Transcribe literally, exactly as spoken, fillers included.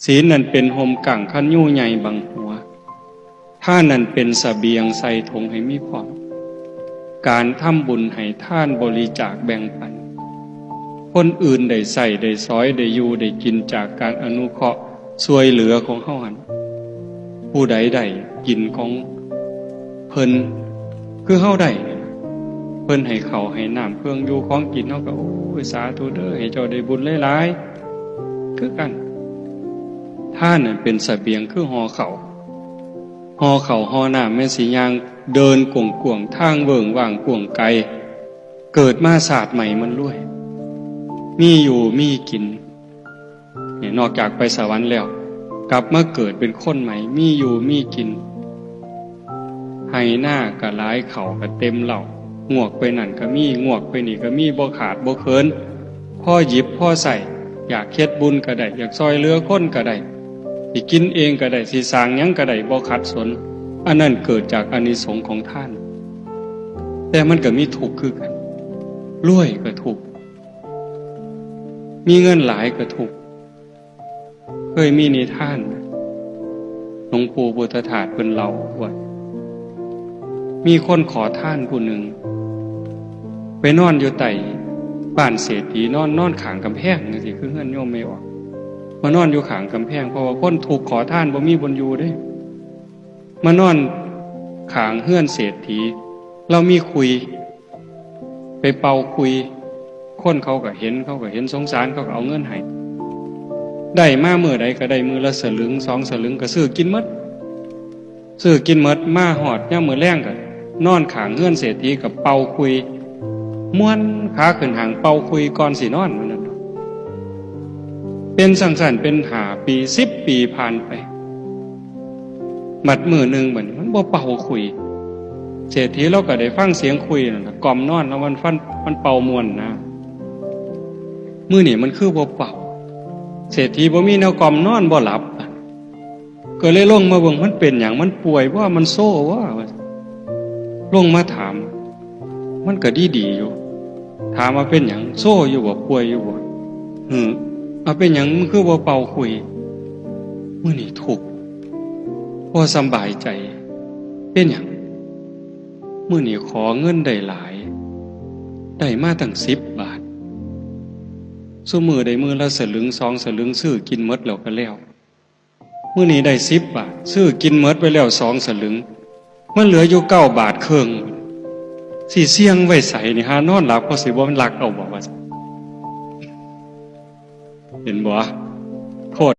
ศีลนั้นเป็นฮ่มกั้งคันยูใหญ่บังหัว ทานนั้นเป็นเสบียงใส่ถุงให้มีพร้อม การทำบุญให้ทานบริจาคแบ่งปัน คนอื่นได้ใช้ได้สอยได้อยู่ได้กินจากการอนุเคราะห์ช่วยเหลือของเฮาหั่น ผู้ใดได้กินของเพิ่น คือเฮาได้นี่ล่ะ เพิ่นให้ข้าวให้น้ำเครื่องอยู่ของกิน เฮาก็ โอ้ย สาธุเด้อ ให้เจ้าได้บุญหลายๆ คือกัน ทานนั่นเป็นเสบียงคือห่อข้าว ห่อข้าวห่อน้ำ แม่นสิย่างเดินกว้างๆ ทางเวิ้งว้างกว้างไกล เกิดมาชาติใหม่มันรวย มีอยู่มีกิน เนี่ย นอกจากไปสวรรค์แล้ว กลับมาเกิดเป็นคนใหม่ มีอยู่มีกิน ไฮ่นาก็หลาย ข้าวก็เต็มเล้า งวกไปนั่นก็มี งวกไปนี่ก็มี บ่ขาดบ่เขิน พอหยิบพอใช้ อยากเฮ็ดบุญก็ได้ อยากซ่อยเหลือคนก็ได้ สิกินเองก็ได้ สิสร้างหยังก็ได้ บ่ขัดสน อันนั้นเกิดจากอานิสงส์ของทาน แต่มันก็มีทุกข์คือกัน รวยก็ทุกข์ มีเงินหลายก็ทุกข์ เคยมีนิทาน หลวงปู่พุทธทาสเพิ่นเล่าว่า มีคนขอทานผู้หนึ่ง ไปนอนอยู่ใต้บ้านเศรษฐี นอน นอนข้างกำแพงจังซี้ คือเฮือนโยมแม่ออก มานอนอยู่ข้างกำแพง เพราะว่าคนทุกข์ขอทานบ่มีบ่อนอยู่เด้ มานอนข้างเฮือนเศรษฐี ลาวมีคุย ไปเป่าคุย คนเขาก็เห็น เขาก็เห็นสงสาร เขาก็เอาเงินให้ ได้มามื้อใดก็ได้มื้อละสลึงสองสลึง ก็ซื้อกินหมด ซื้อกินหมด มาฮอดยามมื้อแลงก็นอนข้างเฮือนเศรษฐีก็เป่าคุย ม่วนขาขึ้นห้างเป่าคุยก่อนสินอน ว่าซั่น เป็นจั่งซั้นเป็นห้าปี สิบปีผ่านไป บัดมื้อหนึ่งบัดนี้มันบ่เป่าคุย เศรษฐีลาวก็ได้ฟังเสียงคุยนั่นล่ะ กล่อมนอน แล้วมันฟัน มันเป่าม่วนนะ มื้อนี้มันคือบ่เป่า เศรษฐีบ่มีแนวกล่อมนอนบ่หลับ ก็เลยลงมาเบิ่ง มันเป็นหยัง มันป่วยบ่ มันโซบ่ ลงมาถาม มันก็ดีๆ อยู่ ถามว่าเป็นหยัง โซอยู่บ่ ป่วยอยู่บ่ หือ เอาเป็นหยัง มึงคือบ่เป่าคุย มื้อนี้ทุกข์ บ่สำบายใจ เป็นหยัง มื้อนี้ขอเงินได้หลาย ได้มาตั้งสิบบาท ซุมื้อได้มื้อละสลึงสองสลึง ซื้อกินหมดแล้วก็แล้ว มื้อนี้ได้สิบบาท ซื้อกินหมดไปแล้วสองสลึง มันเหลืออยู่เก้าบาทครึ่ง สิเสี่ยงไว้ไสนี่ หานอนหลับ เขาสิบ่ลักเอาบ่ ว่าซั่น เห็นบ่